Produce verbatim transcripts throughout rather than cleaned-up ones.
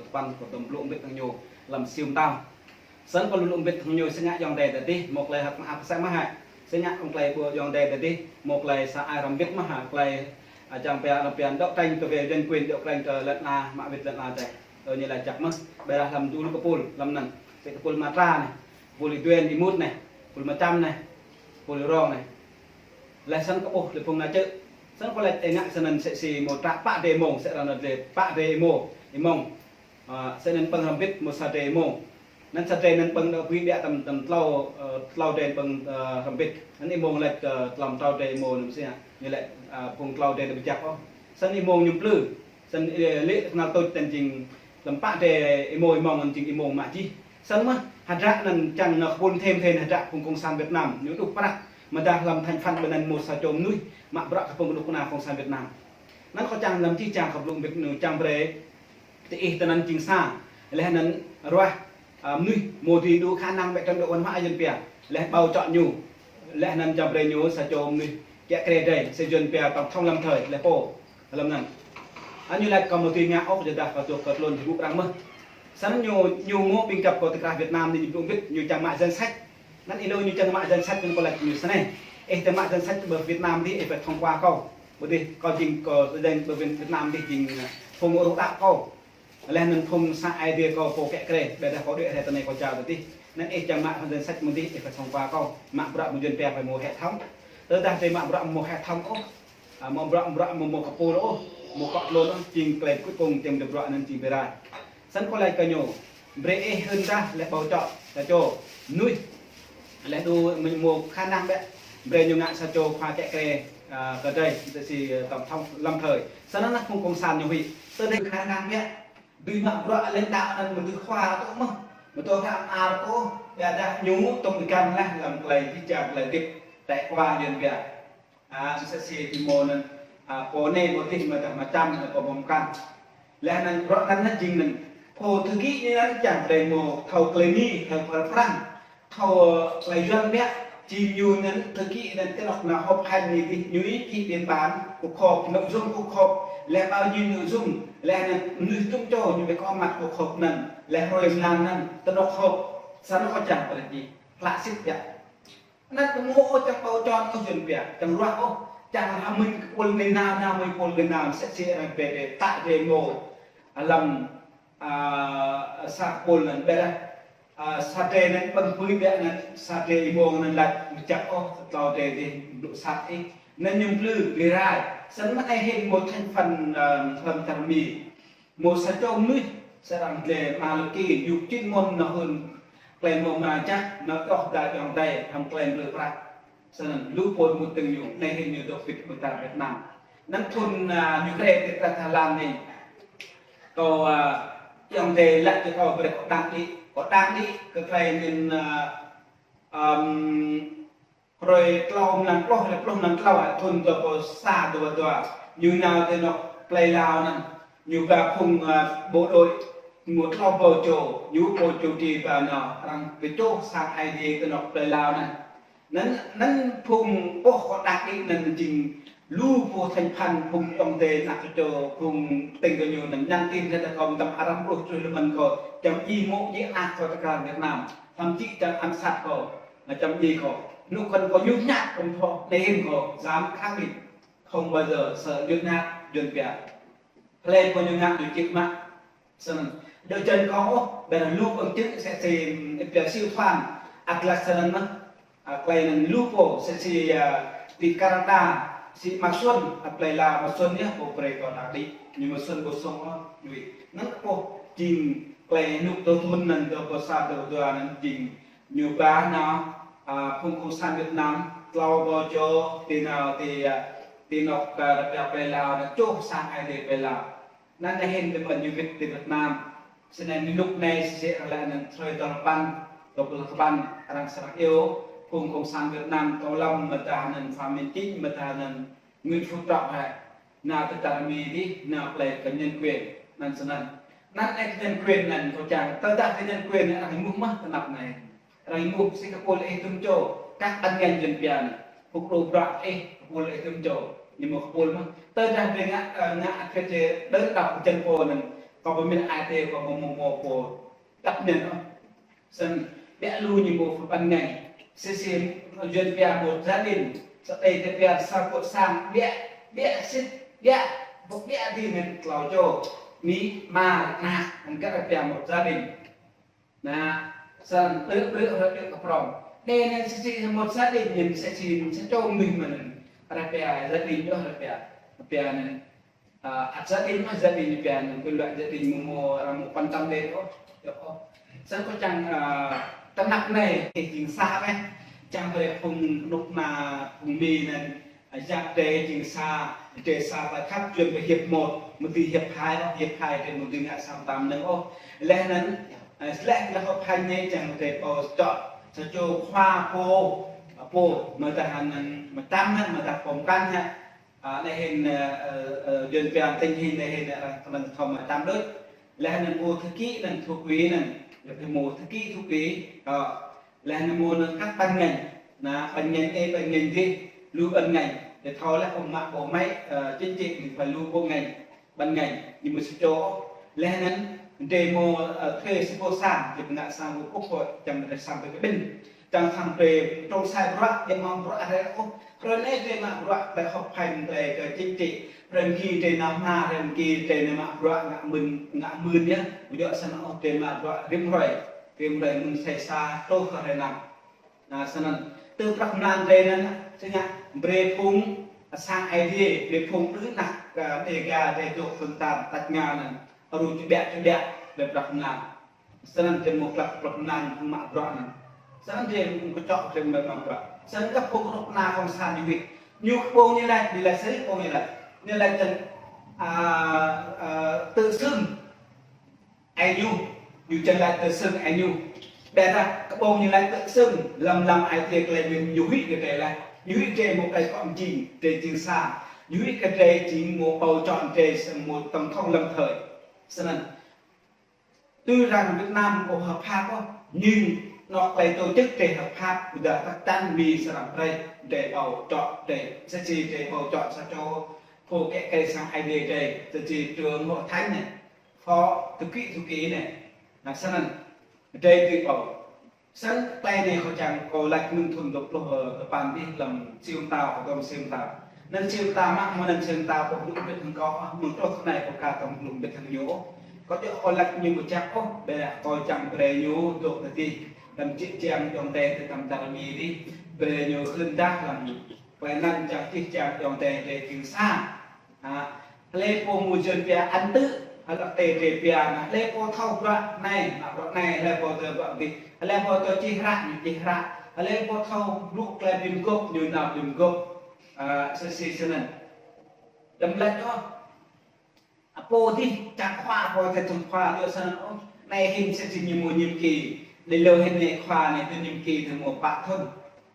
tơpăn kâo tơm blŭ mbĭt hăng ñu lăm siu mơtao. Snăn kâo blŭ mbĭt hăng ñu sĭt ngă ayŏng adơi tơ dih, mâo tơlơi hơ̆k mơak pơsĕ mơh hă. Sĭt ngă ƀơi tơlơi ƀuh ayŏng adơi tơ dih, mâo tơlơi sa ai hrăm mbĭt mơh hă, tơlơi, a, čang pia hrăm pia đấu tranh kơ về dân quyền, đấu tranh kơ lăn ala, mă wĭt lăn ala adai. Ơ, ñu laĭ jăk mơh, ƀiădah lăm dŭm kơpul, lăm anăn. Sĭt kơpul Matra anai, kơpul Êđuên, Êmut anai, kơpul Mčam anai, kơpul Rong anai. Laih snăn kâo ƀuh lĕ phung ană čư̆. Snăn kâo laĭ ih ngă snăn sĭt si mâo tră pă drơi êmông, sĭt arăng laĭ pă drơi êmông, êmông. A, sĭt anăn pơ̆ng hrăm mbĭt mâo sa drơi êmông. Anăn sa drơi anăn pơ̆ng đơ bui ƀiă tơm, tơm tlâo, ơ, tlâo drơi pơ̆ng, ơ, hrăm mbĭt. Anăn êmông laĭ, ơ, tlâo mtâo drơi êmông anăn sĭt ngă. Ñu laĭ, a, phung tlâo drơi đơ ƀu jăk ôh. Snăn êmông ñu plư. Snăn, ơ, lĕ kơnăl tuč anăn jing lăm pă drơi êmông, êmông anăn jing êmông mă jih. Snăn mơh, hơdră anăn čang nao kơpul thêm thêm hơdră phung Cộng sản Việt Nam, ñu đŭk prăk, mơdah lăm thành phần ƀơi anăn mâo sa čô mnuih, mă bruă kơ phung kơnuk kơna Cộng sản Việt Nam. Anăn kâo čang lăm jih jang kâo blŭ mbĭt ñu čang brơi, tơ ih tơ anăn jing sa, laih anăn ruah, a, mnuih, mâo dưi đủ khả năng ƀĕ tơm đô văn hóa ayŏng pia, laih ƀâo čŏ ñu, laih anăn čang brơi ñu sa čô mnuih, kiă kriê drơi, sĭt ayŏng pia tổng thống lâm thời, laih pô. Lăm anăn. A, ñu laĭ kâo mâo dưi ngă ôh, yua dah kâo dôk kơ tlôn hơgŭ arăng mơh. Snăn ñu, ñu mâo ƀing găp kâo tơ krah Việt Nam anai ñu blŭ mbĭt, ñu čang mă danh sách. Anăn ih lu ñu čang mă danh sách, anăn kâo laĭ ñu snei. Ih tơ mă danh sách ƀơi Việt Nam dih, ih phải thông qua kâo. Ƀơi dih, kâo jing kâo danh ƀơi Việt Nam dih jing, ơ, phung ur đăo kâo. Laih anăn phung sa ai drơi kâo pô kiă kriê, ƀiădah kâo đuaĭ rai tơ anai kâo jao tơ dih. Anăn ih čang mă danh sách mơ̆ng dih, ih phải thông qua kâo. Mă bruă mơ̆ng ayŏng pia phải mâo hệ thống. Tơdah drơi mă bruă mâo hệ thống ôh, a, mâo bruă, bruă mâo, mâo kơpul ôh, mâo kŏ tlôn ôh, jing tơlơi kŭt kông tơm drơi bruă anăn jing bi rai. Snăn kâo laĭ kơ ñu, brơi ih hưn tah laih ƀâo čŏ sa čô mnuih. Laih đu mâo, mâo khả năng ƀĕ, brơi ñu ngă sa čô khua kiă kriê, a, kơ drơi, tơ si, ơ, tổng thống lâm thời. Snăn anăn phung Cộng sản ñu huĭ. Tơdah khả năng ƀĕ, dưi mă bruă lãnh đạo anăn mâo dưi khua tŭ mơh. Mâo tŭ khua am ar kơ, ƀiădah ñu tŭm ƀiă laih lăm tơlơi jih jang tơlơi dip. Tơlơi khua ayŏng pia. A, sĭt si ti mâo anăn, a, pô anai pô dih mơdah mơčăm anăn pô mơ̆ng kăn. Laih anăn bruă anăn anăn jing anăn. Pô thư ký ñu anăn čang brơi mâo thâo tơlơi Mi, thâo tơlơi Prăng, thâo tơlơi Yuăn ƀĕ, jing ñu anăn thư ký anăn tơ anŏ nao họp hành ñu dih, ñu ih ký biên bản, cuộc họp, nội dung cuộc họp, laih bao nhiêu nội dung, laih anăn mnuih tŭm čô ñu ƀu có mặt cuộc họp anăn, laih hrơi mlan anăn, tơ anŏ họp, snăn kâo čang brơi jih, hlăk sĭt ƀĕ. Anăn kâo mâo ôh čang ƀâo čŏ ôh ayŏng pia, čang ruah ôh, čang hmư̆ kơ pôl anai nao, nao mơ̆ng pôl anai nao, sĭt si arăng brơi tơ, tơ drơi mâo, a, lăm, a, sa kơpul anăn ƀĕ lah, a, sa drơi anăn pơ̆ng bui ƀĕ anăn, sa drơi êmông anăn lač mơ̆ jăk ôh, tlâo drơi dih, blŭ sat ih. Anăn ñu plư, bi rai. Snăn mơ̆ng anai hĭn mâo thành phần, a, hlăm čar Mi. Mâo sa čô mnuih, sĭt arăng laĭ Malaki, ñu čin mơ̆n nao hưn tơlơi mrâo mrang jăk, nao iâu đa ayŏng adơi, hăng tơlơi blŭ prăk. Snăn lu pô mŭt tơ̆ng ñu, anai hĭn ñu dôk pĭt ƀơi čar Việt Nam. Anăn thŭn, a, ñu krĕ tơ krah Thái Lan anai. Kâo, a, ayŏng adơi laĭ kơ kâo brơi kâo đăng đĭ, kâo đăng đĭ kơ tơlơi anăn, a, ăm, hrơi tlâo mlan pluh, hrơi pluh mlan tlâo, thŭn dua rơbâo sa dua rơbâo dua. Ñu nao tơ anŏ plei Lao anăn. Ñu ba phung, a, bộ đội, mâo tlâo rơbâo čô, ñu pô chủ trì ba nao, arăng pơčoh sang Aê Diê tơ anŏ plei Lao anăn. Anăn, anăn phung ƀuh kâo đăng đĭ anăn jing lu pô thành phần phung ayŏng adơi ană kơ čô phung tơ̆ng kơ ñu anăn nhắn tin rai kơ kâo tơm arăng pluh truh lơ̆m anăn kâo, čăm djai mŏ djai anak kâo tơ krah Việt Nam. Thậm chí čăm ám sát kâo. Anăn čăm djai kâo. Anŭn kâo, kâo nhŭp nhăk kâo thâo, anai hĭn kâo dám khẳng định, không bao giờ sợ nhút nhát, ayŏng pia. Hlơi pô ñu ngă ñu čih mă. Snăn. Dŏ jăn kâo ôh, ƀiădah lu pô čih sĭt si, ơ, pia siu thuan, atlas snăn mơh. A, tơlơi anăn lu pô, sĭt si, a, ti Canada, si Mạc Xuân, a, plei Lao Mạc Xuân yơh, pô brơi kâo đăng đĭ. Ñu Mạc Xuân ƀu sŏng ôh, ñu. Anăn kâo ƀuh, jing tơlơi anŭn tơ thŭn anăn, dua rơbâo sa dua rơbâo dua anăn jing Ñu ba nao, a, phung cộng sản Việt Nam, tlâo rơbâo čô, ti nao, ti, a, ti anŏ, a, rơbia plei Lao, nao čoh sang Aê Diê plei Lao. Anăn anai hĭn tơpă ñu wĭt ti Việt Nam. Snăn anŭn anŭn anai sĭt arăng laĭ anăn hrơi dua păn, dua păn, arăng srăng iâu, phung cộng sản Việt Nam, Tô Lâm, mơdah anăn Phạm Minh Chính, mơdah anăn Nguyễn Phú Trọng hă. Nao tơ čar Mi dih, nao plei kơ nhân quyền, anăn snăn. Anăn anai kơ nhân quyền anăn kâo čang, tơdah kơ nhân quyền anăn arăng êmuh mơh tơ anăp anai. Arăng êmuh sĭt kơpul ih tŭm čô, kah ăt ngăn ayŏng pia anăn. Pŭk đô bruă ih, kơpul ih tŭm čô, ñu mâo kơpul mơh. Tơdah ƀing ngă, ơ, ngă kơ čê đơn độc kơ jăn pô anăn. Kâo pơmĭn ai tê kâo mơ̆ mơ̆ mơ̆ pô đăp ñen ôh. Snăn, biă lu ñu mơ̆ pơpăn ngăn. Sĭt sĭt, Yuăn pia một gia đình, sa tê tê pia sa pô sang, biă, biă sĭt, biă, bŏk biă ti ngăn klâo čô. Amĭ, ama, ană, ngăn găt pia một gia đình. Na, snăn, ƀrư̆ ƀrư̆ hrơi ƀrư̆ kơ prŏng. Đe anăn sĭt sĭt một gia đình, ñu sĭt sĭt sa čô mnuih mơ̆n. Arăng pia gia đình ôh, arăng pia, arăng pia anăn. Ă, ăt gia đình mơ̆ gia đình pia anăn, kơ loại gia đình mơ̆ mơ̆ arăng mơ̆ quan tâm đe ôh, yơh ôh. Snăn kâo čang, ă, tơnap anai, ih jing sa mơ̆. Čang brơi phung kơnuk kơna, phung Mi anăn, ă, yap drei jing sa, drei sa ta khăp, Yuăn pia hiệp một, mơ̆ dưi hiệp hai ôh, hiệp hai drei mơ̆ dưi ngă sa mtam anăn ôh. Leh anăn, ă, leh leh hŏk phanh anei čang drei pô čŏk, sa čô khua pô, pô, mơ̆ tah anăn, mơtam anăn, mơ̆ tah pô mkăn hă. Ă, anei hĭn, ơ, ơ, ơ, Yuăn pia tình hình anei hĭn, ơ, arăng kơnơ̆ng thâo mă tam đôč. Leh anăn mơ̆ thư ký anăn, thư ký anăn, leh anăn mơ̆ thư ký, thư ký, ơ, leh anăn mơ̆ anăn các ban ngành, na, ban ngành anei, ban ngành dih, lu ban ngành, leh thâo leh ƀu mă ƀu mă, ơ, chính trị, ñu phải lu bộ ngành, ban ngành, ñu mơ̆ sa čô. Leh anăn, drei mơ̆, ơ, thuê sa pô sang, drei pơngă sang pô quốc hội, čang drei sang pô kơ ƀĭn. Čang sang drei trông sai bruă, drei mă bruă drei ôh. Hrơi anei drei mă bruă, drei họp hành, drei kơ chính trị. Hrơi mơ̆ng ki drei nao hma, hrơi mơ̆ng ki drei nao mă bruă ngă mưn, ngă mưn yơh. Ƀu djơ̆ snăn ôh, drei mă bruă rĭm hrơi. Rĭm hrơi mơ̆ng sa sa truh kơ hrơi năm. Na, snăn. Tơ prăk mlan drei anăn, si ngă brei phung sang Aê Diê, brei phung ƀrư̆ ană, ơ, Đêga drei dôk tơntan, tač ngă anăn. Aru čubiă čubiă, brei prăk mlan. Snăn drei mơ̆ klăk prăk mlan phung mă bruă anăn. Snăn drei mơ̆ kơčŏk drei mă bruă. Snăn kơ phung kơnuk kơna cộng sản ñu wĭt. Ñu kơ ƀơ̆ng ñu lač, ñu lač sĭt ƀơ̆ng ñu lač. Ñu lač čang, ă, ă, tự xưng. Ai ñu, ñu čang lač tự xưng ai ñu. Ƀiădah kơ ƀơ̆ng ñu lač tự xưng, lăm lăm ai tiê klei ñu, ñu huĭ kơ drei lač. Ñu huĭ drei mơ̆ klei kŏ mjing, drei jing sa. Ñu huĭ kơ drei jing mơ̆ bầu chọn drei sa mơ̆ tổng thống lâm thời. Snăn. Tuy rằng Việt Nam ƀu hợp pháp ôh, nhưng nó klei tổ chức drei hợp pháp, ƀiădah chắc chắn Mi srăng brei drei bầu chọn drei, sa čô drei bầu chọn sa čô pô kĕ kĕ sang Aê Diê drei, sa čô trưởng hội thánh anei, phó thư ký, thư ký anei. Na, snăn drei dưi bầu. Snăn klei anei kâo čang kâo lač mơ̆ng thŭn dua pluh, ơ, dua păn dih lăm Siu Mtao, kâo dŏm Siu Mtao. Anăn Siu Mtao mă, mơ̆ng anăn Siu Mtao pô blŭ mbĭt hăng kâo, mơ̆ng truh thŭn anei pô ka tŏng blŭ mbĭt hăng ñu. Kâo djơ̆ kâo lač ñu ƀu čăk ôh, ƀiădah kâo čang brei ñu dôk tơdih, lăm jih jang ayŏng adei tơ tăm dar Mi dih, brei ñu hưn dah lăm klei anăn čang jih jang ayŏng adei drei jing sa. Ă, hlei pô mơ̆ Yuăn pia ăn tự, hlăk tê drei pia, na, hlei pô thâo bruă anei, mă bruă anei, hlei pô thâo bruă dih, hlei pô thâo čih hră, ñu čih hră, hlei pô thâo blŭ klei bi mguôp, ñu nao bi mguôp. Ă, sĭt sĭt snăn. Đăm lač ôh. Ă, pô dih, čang khua, pô tơ tŭng khua, yua snăn ôh. Anei hĭn sĭt sĭt ñu mơ̆ nhiệm kỳ. Đei lu hĭn anei khua anei, tơ nhiệm kỳ tơ mơ̆ pă thŭn.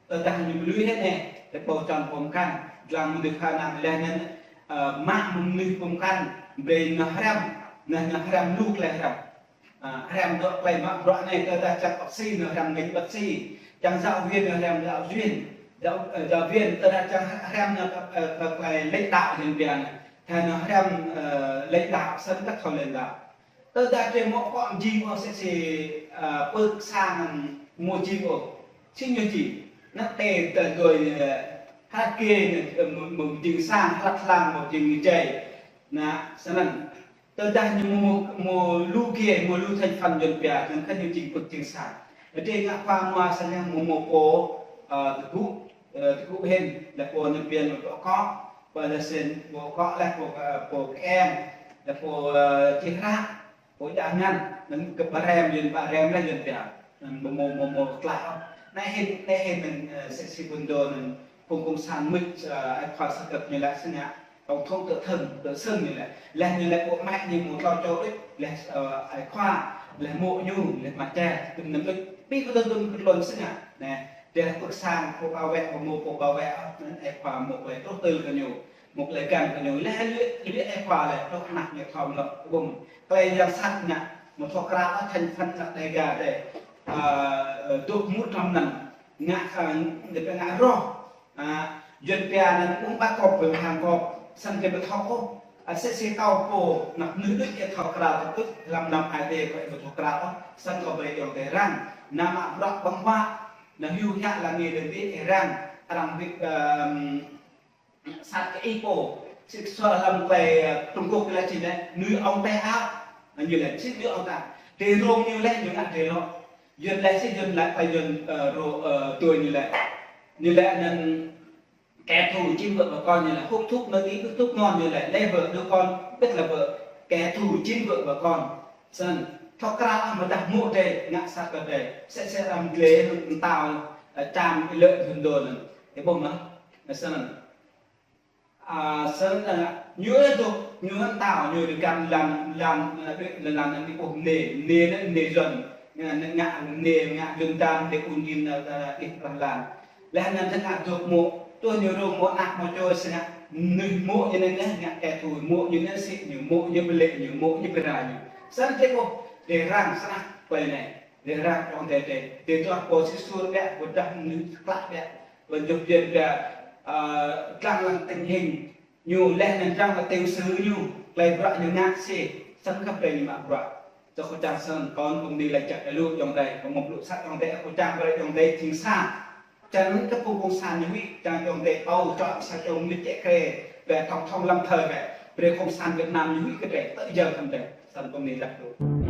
Tơdah ñu lui hĭn anei, tơ bầu chọn pô mkăn, dlăng mơnuih khả năng leh anăn, ơ, mă mơnuih pô mkăn, brei nao hriăm, nao, nao hriăm lu klei hriăm. Ă, hriăm dŏ klei mă bruă anei, tơdah čang bác sĩ nao hriăm ngành bác sĩ, čang giáo viên nao hriăm giáo viên, giáo, ơ, giáo viên, tơdah čang hriăm nao, ơ, ơ, klei lãnh đạo hĭn pia anăn, tơdah nao hriăm, ơ, lãnh đạo, snăn kơ thâo lãnh đạo. Tơdah drei mơ̆ kŏ mjing ôh sĭt sĭt, ơ, pơ̆k sang mơ̆ jing ôh. Sĭt ñu jing. Anăn tê tơ dui, ơ, hlăk gê, ơ, mơ̆, mơ̆ jing sang, hlăk hlang mơ̆ jing jai. Na, snăn. Tơdah ñu mơ̆, mơ̆, mơ̆ lu gê, mơ̆ lu thành phần Yuăn pia, anăn kơ ñu jing pơ̆k jing sang. Drei ngă khua mua sa yang mơ̆ mơ̆ pô, ơ, tơgŭ, ơ, tơgŭ hĭn, leh pô anăn pia ñu dŏ kŏ, pô leh sĭt, pô kŏ leh, pô, ơ, pô kơeng, leh pô, ơ, čih hră. Ôi, đa ngăn, anăn kơ ba rem, Yuăn ba rem leh Yuăn pia. Anăn mơ̆ mơ̆ mơ̆ mơ̆ klă. Anei hĭn, anei hĭn anăn, ơ, sĭt sĭt ƀuôn dô anăn, phung cộng sản mưč, ơ, ai khua sa kơp ñu lač snăn ngă. Tổng thống tự xưng, tự xưng ñu lač. Leh ñu lač ƀu mă ñu mơ̆ tlâo čô đôč, leh, ơ, ai khua, leh mơ̆ ñu, leh mă čar, tŭm anăn đôč. Pi kơ tŭm tŭm kơ tlôn snăn ngă. Anei, drei pơ̆k sang, pô bảo vệ, pô mơ̆ pô bảo vệ, anăn ai khua mơ̆ klei truh tơl kơ ñu. Mơ̆ klei găn kơ ñu leh, lui, lui ai khua leh, truh anăn ñu thâo mlŏk ƀơ̆ng. Klei yang sat ngă, mơ̆ thâo krao ôh thành phần ană Đêga drei. Ơ, ơ, dôk mŭt hlăm anăn, ngă, ơ, ñu pia ngă roh. Ă, Yuăn pia anăn ung ƀă kŏp, ƀơi hang kŏp, snăn drei ƀu thâo ôh. Ơ, sĭt sĭt kâo pô, ană mơnuih đôč ih thâo krao tơlơi tuč, lăm năm ai tê kâo ih ƀu thâo krao ôh, snăn kâo brơi ayŏng adơi răng, anăm mă bruă ƀơ̆ng huă, anăm hyu hiăk lăng ngă dơ̆ng ih răng, arăng wĭt, ơ, sat kơ ih pô, sĭt sua lăm tơlơi, ơ, Trung Quốc kơ lĕ čih lĕ, nuôi ong tay áo, ñu lĕ sĭt nuôi ong tay áo. Drơi rông ñu lĕ, ñu ngă drơi lŏ. Yuăn lĕ sĭt Yuăn lĕ, tơlơi Yuăn, ơ, rô, ơ, tui ñu lĕ. Ñu lĕ anăn kẻ thù chính vợ và con ñu lĕ, hút thuốc, ma túy, hút thuốc non ñu lĕ, lấy vợ đứa con, tức là vợ, kẻ thù chính vợ và con. Snăn, thâo krao amâodah mô̆ drơi, ngă sat kơ drơi. Sĭt sĭt arăng gleh, mtao, ơ, čăm ih lĕ hưn đô anăn. Ih ƀuh mơ̆? Snăn. Ơ, snăn, ơ, ñu ih dôk, ñu hưn mtao, ñu dôk găn lăn, lăn, ơ, lăn, lăn anăn ih ƀuh mnê, mnê anăn mnê Yuăn. Ngă, ngă, ngă mnê, ngă Yuăn dam, mnê undin, ơ, ơ, ih prah lăn. Leh anăn tơngă dôk mô̆, tui ñu rông mô̆ ană mô̆ čô sĭt ngă, mnuih mô̆ ñu anăn leh, ngă kẻ thù mô̆ ñu anăn sĭt ñu, mô̆ ñu pơlĕ ñu, mô̆ ñu pơrai ñu. Snăn drơi ƀuh, drơi răng snăk tơlơi anei, drơi răng ayŏng adơi drơi. Drơi duah pô sĭt suôr ƀiă, ƀôdah mnuih klă ƀiă. Ƀôdah jŏh biên ƀiă, ơ, dlăng lăng tình hình ñu leh anăn dlăng lăng tiểu sử ñu, tơlơi bruă ñu ngă sĭt, snăn kơ brơi ñu mă bruă. Djŏ kâo čang snăn, kâo kơ mni lač jăk êlâo ayŏng adơi, kâo mă blŭ sat ayŏng adơi, kâo čang brơi ayŏng adơi jing sa. Čang kơ phung cộng sản ñu huĭ, čang ayŏng adơi ƀâo čŏk sa čô mnuih čĕ kre, ƀĕ thŏng thŏng lăm thơi ƀĕ, brơi cộng sản Việt Nam ñu huĭ kơ drơi, tơ jơ khăm drơi, snăn kâo mni lač êlâo.